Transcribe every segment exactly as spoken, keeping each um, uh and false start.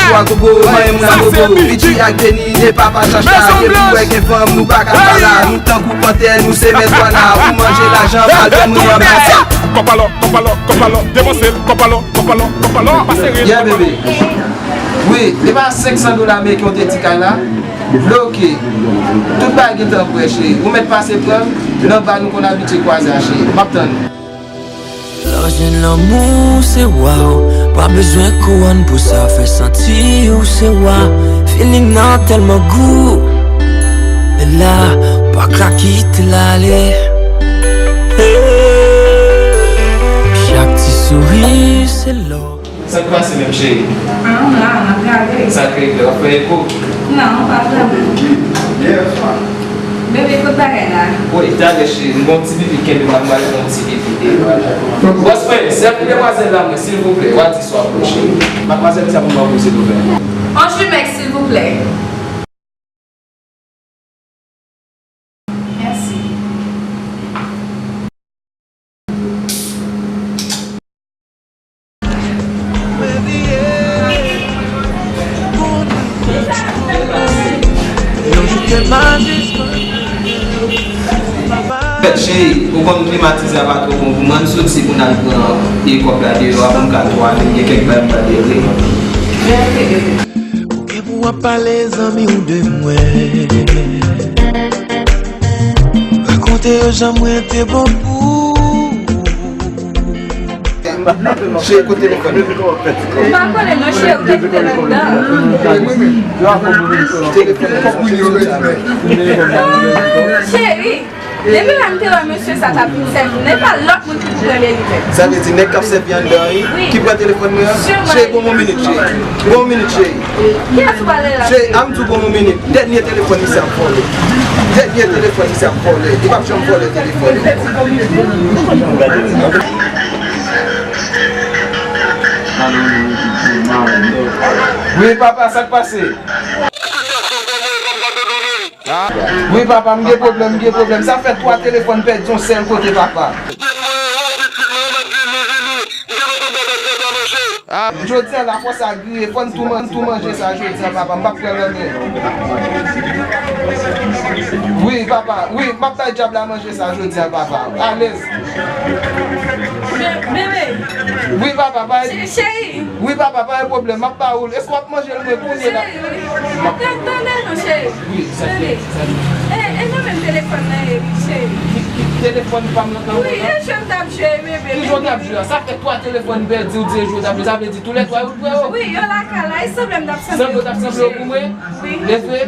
Wa gogo, manyen moun a gogo, Viti ak Deni, e papa chacha, depi w wè gen fanm, nou pa ka pa la, nou tankou pantè, nou se mèt bwa la, ou manje lajan, pa l fè moun ranmase. Kòb pa lò, kòb pa lò, kòb pa lò, depanse l, kòb pa lò, kòb pa lò, kòb pa lò, pa sere l. Yeah, bebe. Wi, e pa senk san dola ameriken w te di kay la? Bloke. Tout bagay gentan prè, cheri. Ou mèt pase pran l, nan ba nou konn abitye kwaze a, cheri. M ap tann ou. Lè w jwenn lanmou, se waw. Pa bezwen kouwòn pou sa fè santi w se wa. Feeling nan tèlman gou. E la, pa ka kite l ale. Hey. Chak ti souri, se lò. Sa k pase menm, cheri? Ah, m la, m ap gade. Sa k regle? W ap fè eko? Non, m pa vrèman. Bebe, kot bagay la? Wi, talè, cheri, m gon ti pipi kenbe m ap pale yon ti pipi. Bòs mwen, sèvi demwazèl la mwen, silvouplè. W a di swa pou cheri. Madmwazèl, sa pou mwen pou silvouplè. On jumèk, silvouplè. Mèsi. Cheri, ou konn klimatize a pa twò bon pou mwen, ann soti pou n al pran e kòb la deyò a pou m ka twale, m gen kèk bagay m pral regle. Ou gen pou w ap pale zanmi w de mwen. Rakonte yo jan mwen te bon pou ou. Cheri, kote telefòn nan? M pa konnen non, cheri, ou te kite l anndan. Telefòn nan. Cheri, depi lè m te wè mesye sa t ap vin sèvi, se pa lòt moun ki pou pran delivery. Sa vle di nèg k ap sèvi anndan an, wi, ki pran telefòn mwen an? Cheri, bon, yon minit, cheri. Bon, yon minit, cheri. Kiyès ou pale la? Cheri, an m di w, bon, yon minit. Dènye telefòn misye ap vòlè. Dènye telefòn misye ap vòlè. Li p ap janm vòlè telefòn. Wi, papa, sa k pase? Wi, papa, m gen pwoblèm, m gen pwoblèm. Sa fè twa telefòn pèdi yon sèl kote, papa. Jodi a la, fò sa griye, fò n tou man-, tou manje sa jodi a, papa. M p ap pran nan men. Wi, papa, wi, m ap bay dyab la manje sa jodi a, papa. Alèz. Be-, bebe. Wi, papa, pa. Che-, cheri. Wi, papa, pa gen pwoblèm, m ap ba ou l. Èske w ap manje l mwen kounye la? Cheri, wi. Tande, tande non, cheri. Wi, sa k fèt? Sa k fèt? E, e nan menm telefòn nan ye, wi, cheri. Ki, ki telefòn pa m nan? Wi, e jwe m t ap jwe, bebe. Ki jwe w t ap jwe a? Sa fè twa telefòn pèdi, ou di e jwe w t ap jwe. Sa vle di toulètwa yo t prè yo? Wi, yo lakay la. E sanble m t ap sanble yo pou mwen? Wi. Leve.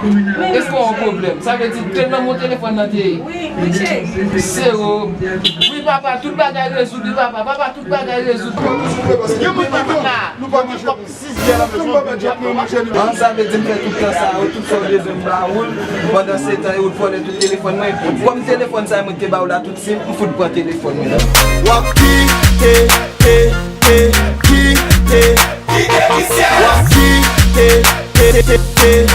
Èske w gen yon pwoblèm? Sa vle di te nan men w telefòn nan te ye? Wi, wi, cheri. Sere w. Wi, papa, tout bagay rezoud, wi, papa. Papa, tout bagay rezoud. Gen moun ki konn, nou pa manje. An, sa vle di m fè tout tan sa yo, tout sa w bezwen m ba ou l. Pandan se tan yo, ou t vòlè tout telefòn mwen. Kòm telefòn sa mwen te ba ou la, tout sim, m fout pran telefòn mwen. W ap kite, e, e, kite. W ap kite, e, e, e, e.